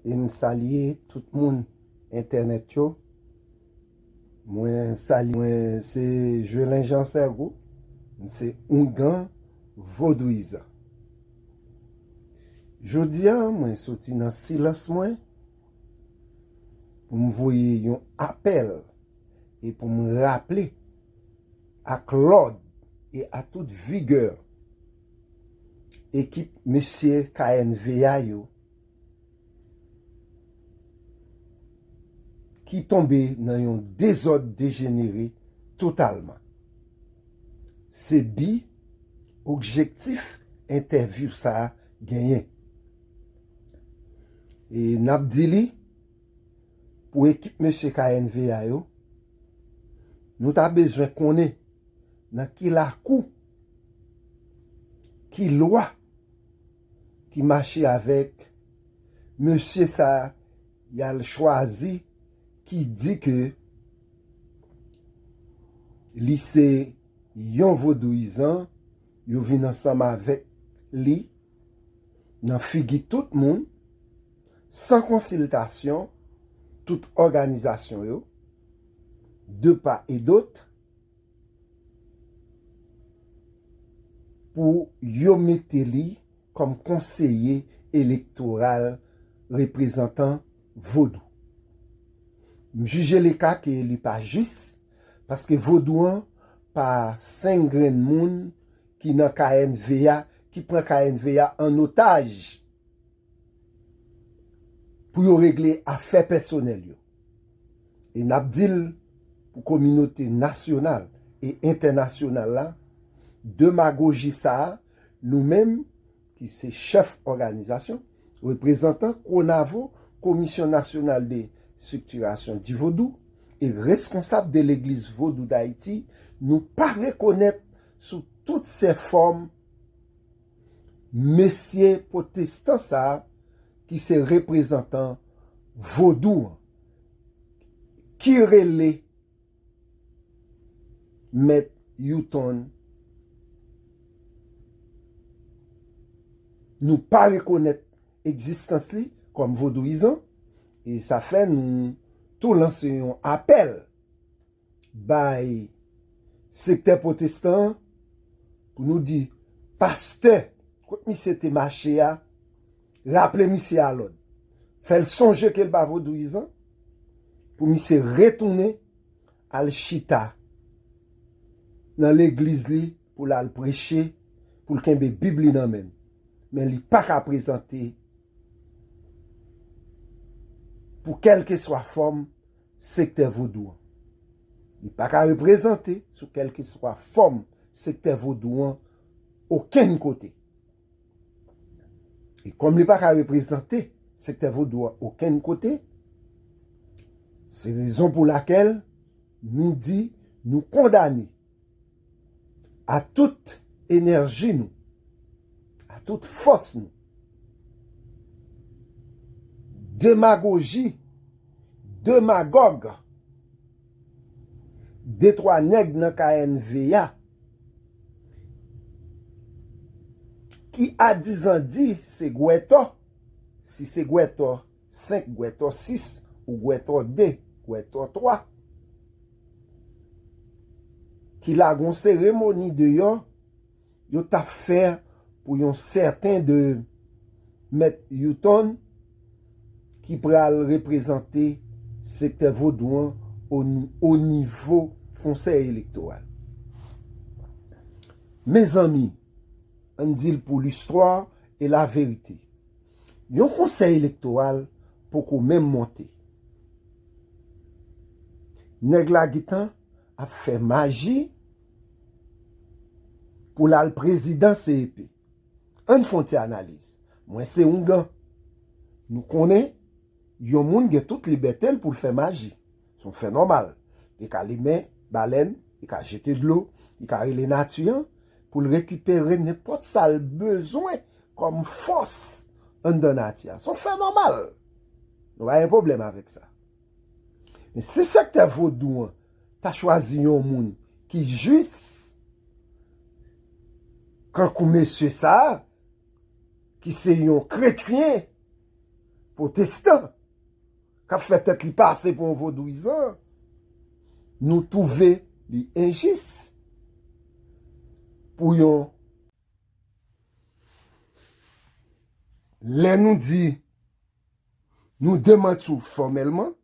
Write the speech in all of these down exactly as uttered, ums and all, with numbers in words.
E m salye tout moun entènèt yo. Mwen salye, mwen se Jelin Jean Sergo. M se oungan vodouyizan. Jodi a, mwen soti nan silans mwen pou m voye yon apèl e pou m raple ak lòd e a tout vigè ekip mesye K N V A yo ki tonbe nan yon dezòd dejenere totalman. Se bi, objektif entèvyou sa a genyen. E n ap di li, pou ekip mesye K N V A yo, nou ta bezwen konnen nan ki lakou, ki lwa ki mache avèk mesye sa a y al chwazi, ki di ke li se yon vodouyizan, yo vin ansanm avèk li nan figi tout moun, san konsiltasyon tout òganizasyon yo, de pa e dot, pou yo mete li kòm konseye elektoral, reprezantan vodou. M jije le ka ke li pa jis, paske vodou an pa senk grenn moun ki nan K N V A, ki pran K N V A an otaj pou yo regle afè pèsonèl yo. E n ap di l pou kominote nasyonal e entènasyonal la, demagoji sa a, nou menm ki se chèf òganizasyon, reprezantan KONAVO, Commission Nationale de Structuration du Vodou, e reskonsab de Legliz Vodou Dayiti, nou pa rekonèt sou tout sè fòm mesye pwotestan sa a ki se reprezantan vodou an, ki rele Mèt Houghton, nou pa rekonèt egzistans li kòm vodouyizan, e sa fè nou tou lanse yon apèl bay sektè pwotestan an pou nou di, pastè, kot misye te mache a, raple misye a lòd. Fè l sonje ke l pa vodouyizan, pou misye retounen al chita nan legliz li pou l al preche, pou l kenbe Bib li nan men l. Men li pa ka prezante pou kèlkeswa fòm sektè vodou an. Li pa ka reprezante sou kèlkeswa fòm sektè vodou an okenn kote. E kòm li pa ka reprezante sektè vodou an okenn kote, se rezon pou lakèl nou di nou kondane a tout enèji nou, a tout fòs nou, demagoji, demagòg, de twa nèg nan K N V A ki adizan di se gwètò, si se gwètò senk, gwètò sis, ou gwètò de, gwètò twa, ki lage yon seremoni deyò, yo t ap fè pou yon sèten de Mèt Houghton ki pral reprezante sektè vodou an o, o nivo Konsèy Elektoral. Mezanmi, ann di l pou listwa e laverite. Yon konsèy elektoral poko menm monte. Nèg la gentan ap fè maji pou l al prezidan C E P. Ann fè yon ti analiz. Mwen se oungan. Nou konnen yon moun gen tout libète l pou l fè maji. Se yon fè nòmal. Li ka limen balèn, li ka jete dlo, li ka rele nati an pou l rekipere nenpòt sa l bezwen kòm fòs anndan nati a. Se yon fè nòmal. Nou pa gen pwoblèm avèk sa. Men si sektè vodou an ta chwazi yon moun ki jis, kankou mesye sa a, ki se yon kretyen, pwotestan k ap fè tèt li pase pou yon vodouyizan, nou twouve li enjis pou yon, lè nou di nou demanti w fòmèlman,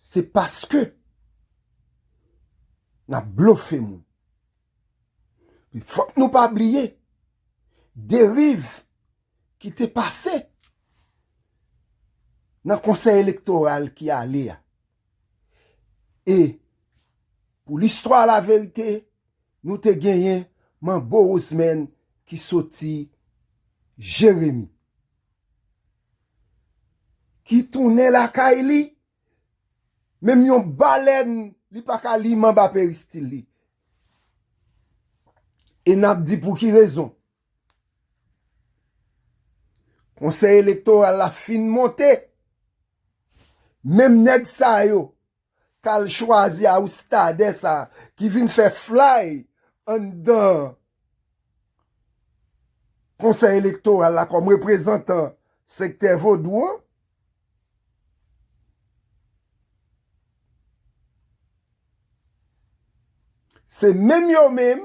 se paske n ap blofe moun. Fòk nou pa bliye deriv ki te pase nan konsèy elektoral ki ale a. E pou listwa, laverite, nou te genyen Manbo Rosemèn ki soti Jeremi, ki tounen lakay li, menm yon balèn li pa ka limen anba peristil li. E n ap di pou ki rezon. Konsèy elektoral la fin monte. Menm nèg sa yo k al chwazi Aoustadè sa ki vin fè flay anndan konsèy elektoral la kòm reprezantan sektè vodou an, se menm yo menm,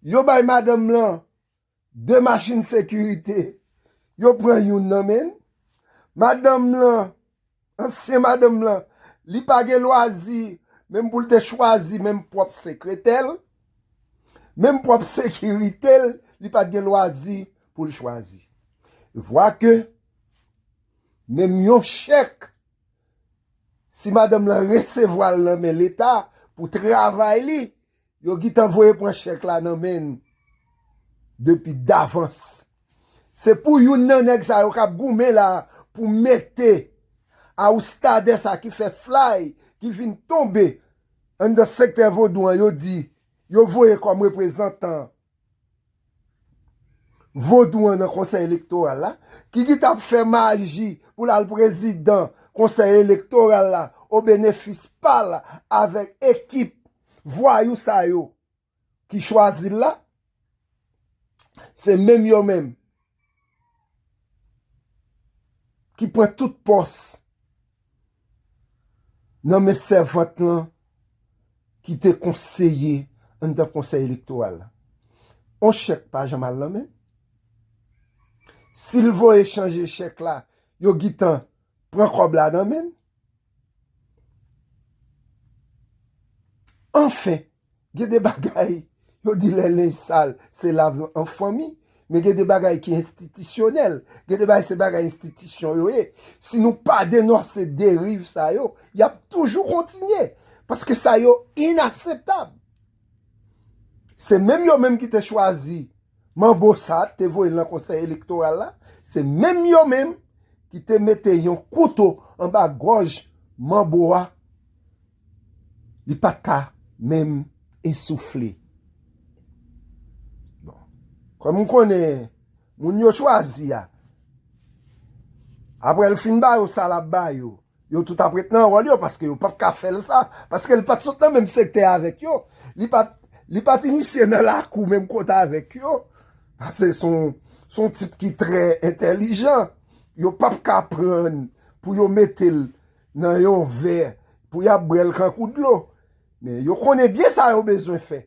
yo bay madanm lan de machin sekirite, yo pran youn nan men l. Madanm lan, ansyen madanm lan, li pa gen lwazi menm pou l te chwazi menm pwòp sekretè l, menm pwòp sekirite l, li pa t gen lwazi pou l chwazi. Vwa ke menm yon chèk, si madanm lan resevwa l nan men Leta pou travay li, yo gentan voye pran chèk la nan men l depi davans. Se pou youn nan nèg sa yo k ap goumen la pou mete Aoustadè sa ki fè flay, ki vin tonbe anndan sektè vodou an, yo di, yo voye kòm reprezantan vodou an nan konsèy elektoral la, ki gentan ap fè maji pou l al prezidan konsèy elektoral la, o benefis pa l avèk ekip vwayou sa yo ki chwazi l la, se menm yo menm ki pran tout pòs nan men sèvant lan ki te konseye anndan konsèy elektoral la. On chèk pa janm al nan men l. Si l voye chanje chèk la, yo gentan pran kòb la nan men l. Anfen, gen de bagay, yo di lè lenj sal, se lave an fanmi, men gen de bagay ki enstitisyonèl, gen de bagay se bagay enstitisyon yo ye. Si nou pa denonse deriv sa yo, y ap toujou kontinye, paske sa yo inaseptab. Se menm yo menm ki te chwazi Manbo sa te voye l nan konsèy elektoral la, se menm yo menm ki te mete yon kouto anba gòj Manbo a, li pa t ka menm esoufle. Bon. Kòm m konnen moun yo chwazi a, apre l fin ba yo sa l ap ba yo, yo tout ap ret nan wòl yo, paske yo p ap ka fè l sa, paske l pa t sot nan menm sektè avèk yo. Li pa t, li pa t inisye nan lakou menm kote avèk yo. Paske se yon, se yon tip ki trè entèlijan. Yo p ap ka pran l pou yo mete l nan yon vè pou y ap bwè l kankou dlo. Men yo konnen byen sa yo bezwen fè.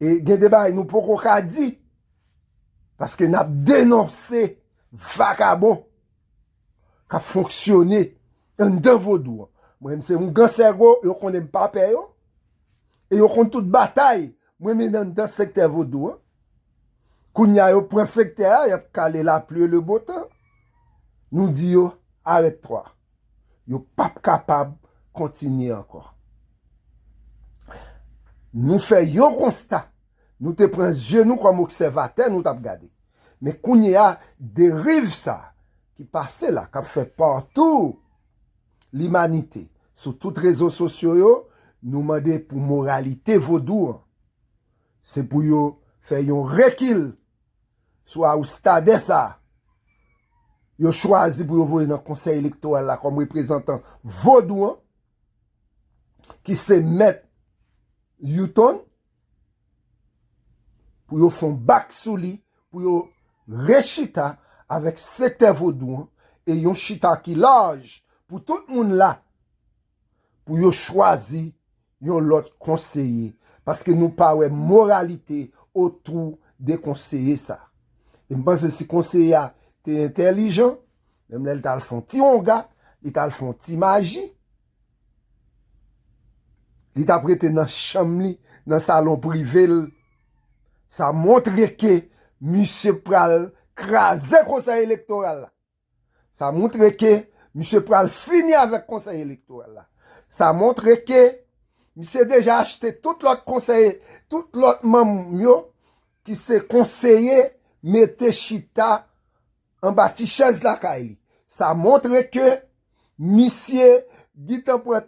E gen de bagay nou poko ka di, paske n ap denonse vakabon k ap fonksyone anndan vodou an. Mwen menm se yon gansègo, yo konnen m pa pè yo, e yo konn tout batay mwen mennen anndan sektè vodou an. Kounye a yo pran sektè a, y ap kale lapli e le bon tan. Nou di yo, arèt twa. Yo p ap kapab kontinye ankò. Nou fè yon konsta. Nou te pran je nou kòm obsèvatè, nou t ap gade. Men kounye a, deriv sa ki pase la, k ap fèt patou limanite, sou tout rezo sosyo yo, nou mande pou moralite vodou an. Se pou yo fè yon rekil sou Aoustadè sa a yo chwazi pou yo voye nan konsèy elektoral la kòm reprezantan vodou an, ki se mèt Houghton, pou yo fè yon bak sou li, pou yo rechita avèk sektè vodou an, e yon chita ki laj pou tout moun la, pou yo chwazi yon lòt konseye, paske nou pa wè moralite otou de konseye sa. E m panse si konseye a te entèlijan, menm lè l t al fè yon ti wonga, li t al fè yon ti maji, li t ap rete nan chanm li, nan salon prive l. Sa montre ke misye pral kraze konsèy elektoral la. Sa montre ke misye pral fini avèk konsèy elektoral la. Sa montre ke misye deja achte tout lòt konsèy, tout lòt manm yo ki se konseye mete chita anba ti chèz lakay li. Sa montre ke misye gentan pran